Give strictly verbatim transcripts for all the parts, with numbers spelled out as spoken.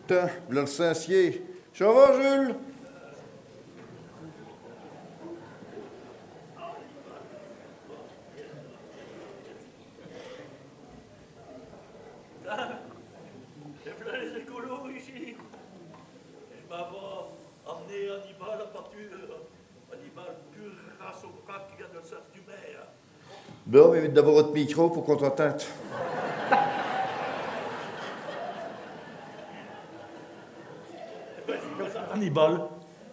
Tiens, v'là l'cincier. Cha va, Jules ? Et v'là les écolos ichi. Et ben, va amener Hannibal à pâture. Hannibal, pur race au braque qui vient de l'sens du maire. Bon, mais mets d'abord vot' micro pour qu'on t'intinde. Hannibal,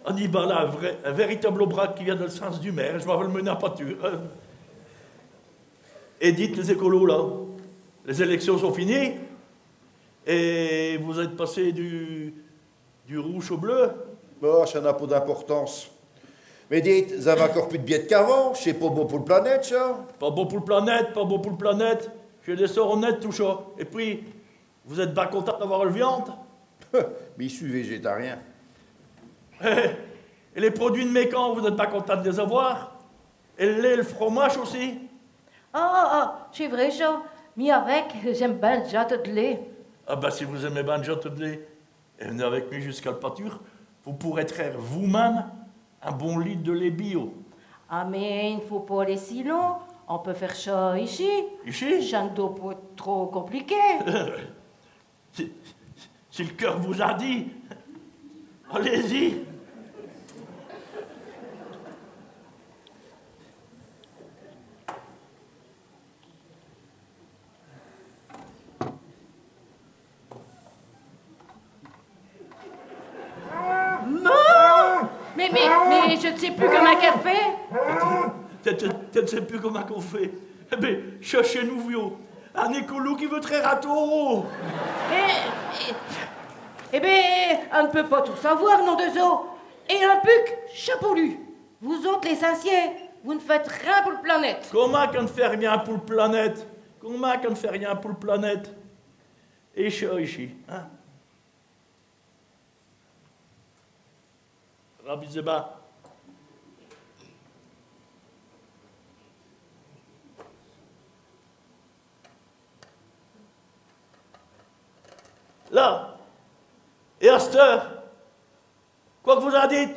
Hannibal, un vrai, un véritable aubrac qui vient de l'sens du maire. Je m'en vais l'mener à pâture. Euh. Et dites, les écolos, là, les élections sont finies et vous êtes passés du, du rouge au bleu ? Oh, cha n'a pas d'importance. Mais dites, vous avez incore pus d'biêtes qu'avant, ch'est pas bon pour l'planète, cha. Pas bon pour l'planète, pas bon pour l'planète. Ch'est des sornettes, tout cha. Et pis, vous êtes bin contint d'avoir l'viande ? Mais je suis végétarien. Et les produits d'mes camps, vous êtes bin contint d'les avoir ? Et l'lait, l'fromache aussi ? Ah, ah, ah, ch'est vrai, cha. Mi avec, j'aime bin l'jatte d'lait. Ah ben, si vous aimez bin l'jatte d'lait, et v'nez avec mi jusqu'à l'pâture, vous pourrez traire vous-même un bon lite de lait bio. Ah, mais i n'faut pas aller si loin. On peut faire cha ichi. Ichi ? Cha n'dot pas ête trop compliqué. Si, si l'cœur vous in dit, allez-y. Non ! Mais, mais, mais je n'sais pus commint qu'in fait. Te, te, te n'sais pus commint qu'in fait. Eh ben, cherchez-nous, vieux. Un écolo qui veut traire un taureau. Eh, eh, eh ben, on n'peut pas tout savoir, nom des os. Et in puque, cha pour li. Vous autes, les cinciers, vous n'faites rien pour l'planète. Commint qu'in n'fait rien pour l'planète ? Commint qu'in n'fait rien pour l'planète ? Et cha ichi, hein ? Rabisez bin. Là, et asteur, quoi qu'vous in dites ?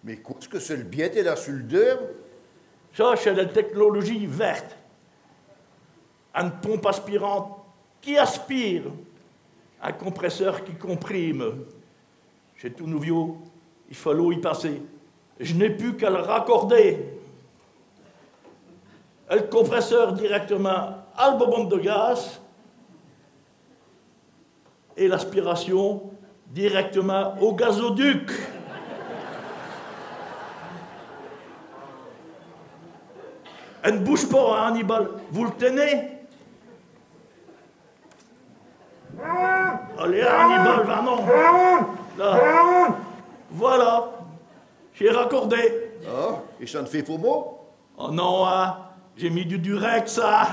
Mais qu'est-ce que ch'est l'biête et la soudeur ? Cha, ch'est l'technologie verte. Eune pompe aspirante qui aspire, un compresseur qui comprime. Ch'est tout nouviau, i fallot y pinser. Je n'ai pus qu'à l'raccorder. El compresseur directemint à l'bobonne de gaz et l'aspiration directemint au gazoduc. Eune bouche pas, hein, Hannibal, vous l'tenez ? Allez, Hannibal, va, non. Là. Voilà. J'ai raccordé. Ah, et cha n'fait pas mau ? Oh non, hein. J'ai mis du Durex, hein.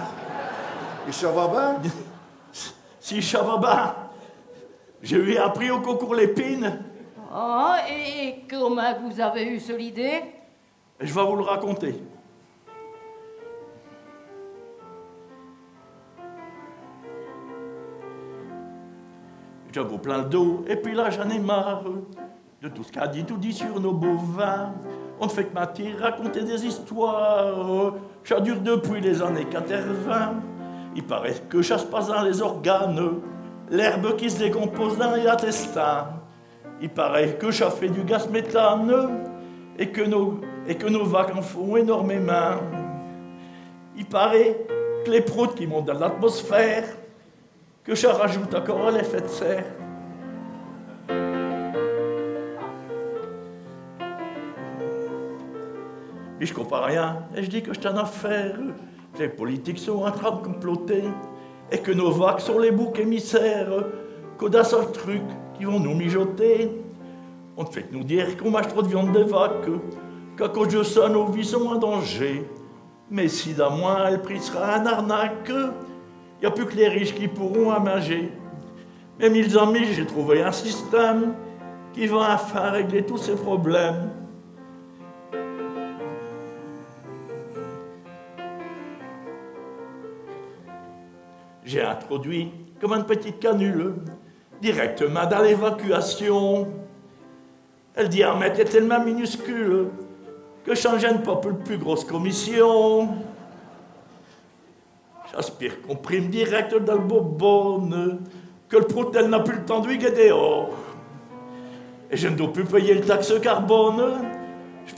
Et cha va bin ? Si, cha va bin. J'ai eu un prix au concours Lépine. Ah, et, et commint qu'vous avez eu chelle idée ? Je vas vous l'raconter. J'in avos plein l'dos, et pis là j'in ai marre de tout ch'qu'in dit, tout dit sur nos bovins. On n'fait qu'mintir, raconter des histoires. Cha dure depuis les années quatre-vingts. I paraît que cha s'passe dins les organes, l'herbe qui s'décompose dins les intestins. I paraît que cha fait du gaz méthane et que nos, et que nos vaques in font énormémint. I paraît que les proutes qui montent dins l'atmosphère, que cha rajoute incore à l'effet d'serre. Mais j'comprinds rien, et j'dis que ch'est eune affaire, que les politiques sont in train d'comploter, et que nos vaques sont les boucs émissaires, que d'un seul truc, qui vont nous mijoter. On n'fait qu'nous dire qu'on minge trop d'viande des vaques, qu'à cause de cha, nos vies sont in danger. Mais si d'mins el prix s'ra eune arnaque, y a pus que les riches qui pourront in minger. Mais mes amis, j'ai trouvé un système qui va enfin régler tous ces problèmes. J'ai introduit comme eune petite canule Directemint dins l'évacuation. El diamète étot tell'mint minuscule que cha n'gêne pas pus l'pus grosse commission. J'aspire comprimé direct dins l'bobonne, que l'proutelle n'a pus l'temps d'huiguer dehors. Et je n'dos pus payer l'taxe carbone,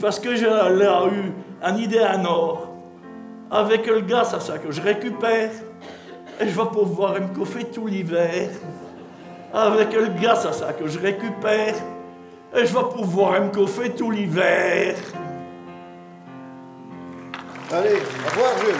parce que j'l'ai eu in idée in or. Avec l'gaz à cha que j'récupère, et j'vas pouvoir m'cauffer tout l'hiver. Avec l'gaz à cha que j'récupère, et j'vas pouvoir m'cauffer tout l'hiver. Allez, au revoir, Jules.